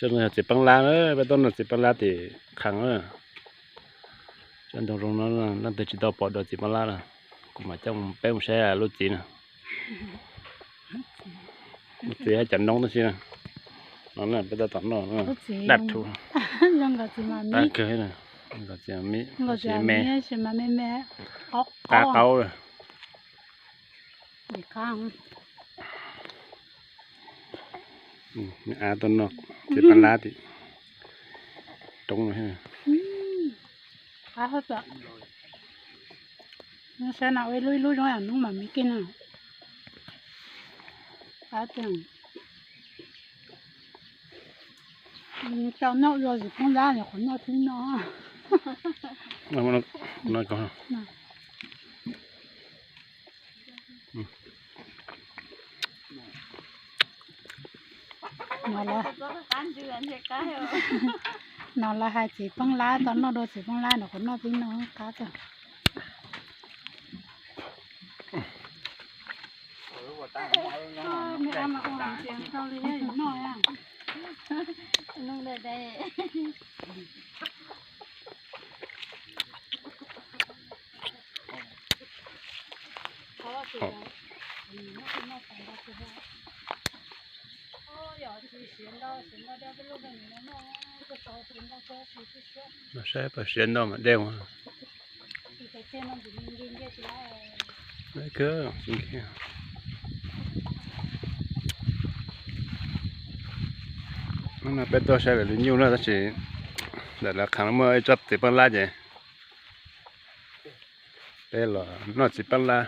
Txiv paj lab, peb tuaj noj txiv paj lab tim Kham na. Tsob ntoo zoo no leej twg tsis tau pom dua txiv paj lab na, kuv mam coj peb mus saib lub txiv na. Lub txiv cov noob tab sis no peb tab tom noj daj rhu. Zoo nkauj txiv mas me, me me, qab qaub. Av tuaj noj txiv paj lab tim roob. Saib no ua ib lub ib lub zoo yam noob mas me kiag na. Tau noj ua txiv paj lab no qhov noj tib no. No lawv hais txiv paj lab, tau noj dua txiv paj lab no qhov noj tib no qab tag. Saib puas siav ntau mas dej ua. Hnub no peb tuaj saib lawv lub nyuj na tab sis ntawm lawv qhov no muaj ib tsob txiv paj lab ces peb los noj txiv paj lab.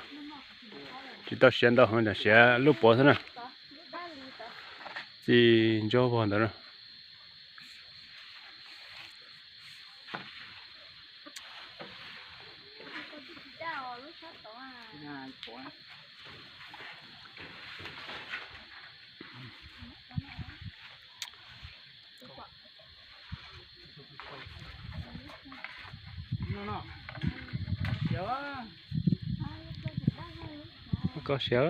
Tsis tau siav ntau heev, siav lub puav xwb na. Txij ntsuab vog ntawd na. Koj siav.